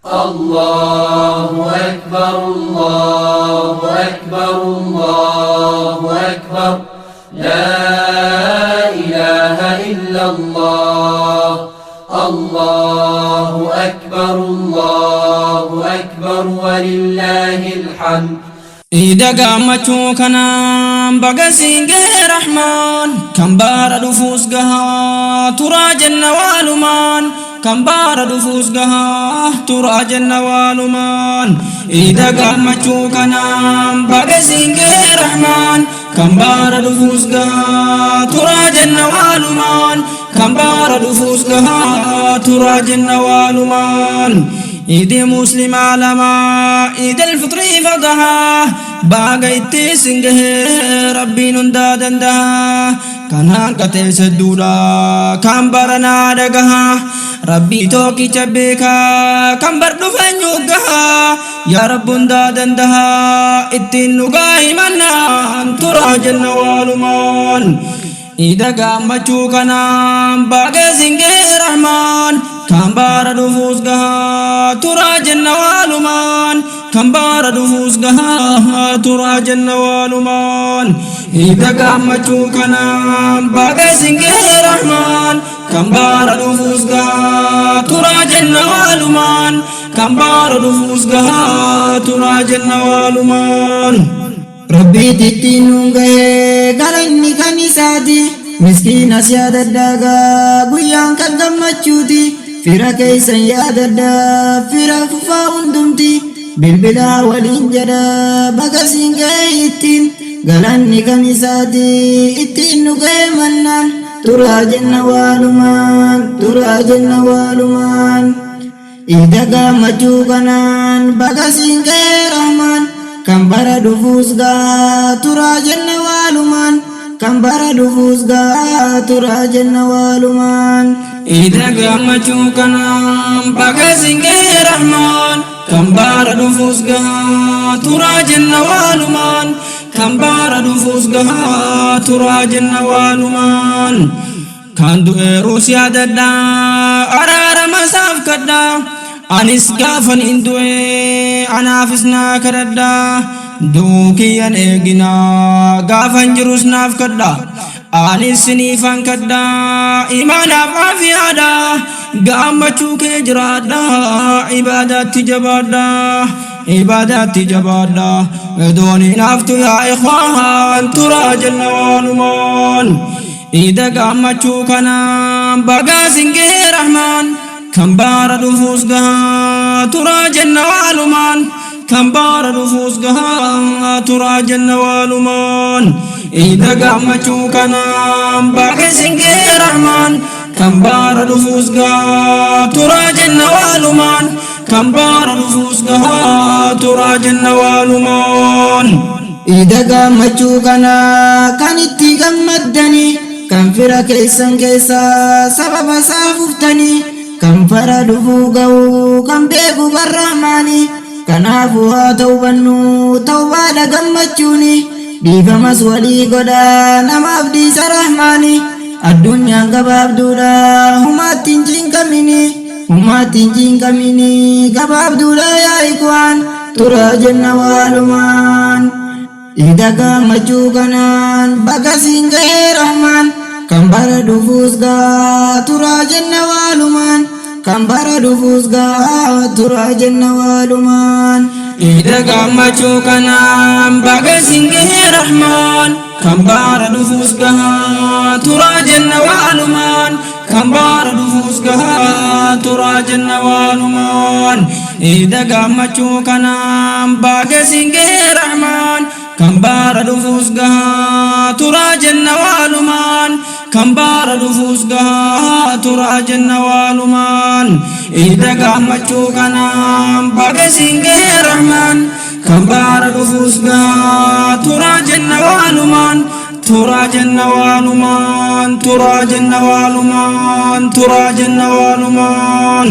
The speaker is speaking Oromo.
Allahu Akbar, Allahu Akbar, Allahu Akbar. La ilaha illallah. Allahu Akbar, Allahu Akbar, walillahil hamd. Iida gammachuu kanaan baga siin gahe Rahmaan, kan baara dhufuus gahaa turaa jenna waalumaan, kan baara dhufuus gahaa turaa jenna waalumaan. Iida gammachuu kanaan baga siin gahe Rahmaan, kan baara dhufuus gahaa turaa jenna waalumaan, kan baara dhufuus gahaa turaa jenna waalumaan. Iidi Muslimaa lama, Iid alfitrii fi Adhaa, baga itti isin gahee Rabbiin hundaa danda'a. Kan hanqatee sedduudha kan baranaa dhagaha, Rabbii tokkicha beekaa kan bar dhufeenyu gaha. Yaa Rabbi hundaa danda'a, ittiin dhugaa himannaan turaa jenna waalumaan. Iida gammachuu kanaan baga isin gahee Rahmaan, kan baara dhufuus gahaa turaa jenna waalumaan, kan baara dhufuus gahaa turaa jenna waalumaan. Iida gammachuu kanaan baga isin gahee Rahmaan, kan baara dhufuus gahaa turaa jenna waalumaan, kan baara dhufuus gahaa turaa jenna waalumaan. Rabbiititti nuun gahee, galanni kan isaati. Miskiinas yaadadhaagaa, guyyaan kan gammachuuti. Fira keessan yaadadhaa, fira fufaa hundumti. Bilbilaa waliin jedha, baga siin gahee ittiin. Galanni kan isaati, ittiin nu gahee mannaan. Turaa jenna waalumaan, turaa jenna waalumaan. Iida gammachuu kanaan baga siin gahee Rahmaan, kan bara dhufuus gaa turaa jenna waalumaan, kan bara dhufuus gaa turaa jenna waalumaan. Iida gammachuu kanaan baga isin gahee Rahmaan, kan baara dhufuus gahaa turaa jenna waalumaan, kan baara dhufuus gahaa turaa jenna waalumaan. Kan du'eerus yaadadhaa, araarama isaaf kadhaa. Anis gaafan hin du'e anaafis naa kadhadhaa. Du'uu kiyyan eeginaa, gaafan jirus naaf kadhaa. Anis siniifan kadhaa, imaanaaf aafiyaadha. Gammachuu kee jiraadhaa, ibaadaatti jabaadhaa, ibaadaatti jabaadhaa. Dooniin haftu yaa ikhwaan, turaa jenna waalumaan. Iida gammachuu kanaan baga isin gahee Rahmaan, kan baara dhufuus gahaa turaa jenna waalumaan, kan baara dhufuus gahaa turaa jenna waalumaan. Iida gammachuu kanaan baga isin gahee Rahmaan, kan baara dhufuus gahaa turaa jenna waalumaan, kan baara dhufuus gahaa turaa jenna waalumaan. Iida gammachuu kanaa kan itti gammaddanii, kan fira keessan keessaa sababa isaa fuftanii, kan bara dhufuu ga'uu kan beeku barrahmaanii. Kanaafuu haa ta'ubannu tawbaadha gammachuuni. Dhiifamas walii godhaa, namaaf dhiisa Rahmaani. Addunyaan gabaabduudha, humaatti hin cinqamini, humaatti hin cinqamini. Gabaabduudha yaa ikwaan, turaa jenna waalumaan. Iida gammachuu kanaan baga siin gahee Rahmaan, kan bara dhufuus gaa turaa jenna waalumaan, kan bara dhufuus gaa turaa jenna waalumaan. Iida gammachuu kanaan baga isin gahee Rahmaan, kan baara dhufuus gahaa turaa jenna waalumaan, kan baara dhufuus gahaa turaa jenna waalumaan. Iida gammachuu kanaan baga isin gahee Rahmaan, kan baara dhufuus gahaa turaa jenna waalumaan, kan baara dhufuus gahaa turaa jenna waalumaan. Iida gammachuu kanaan baga isin gahee Rahmaan, kan baara dhufuus gahaa turaa jenna waalumaan, turaa jenna waalumaan, turaa jenna waalumaan, turaa jenna waalumaan.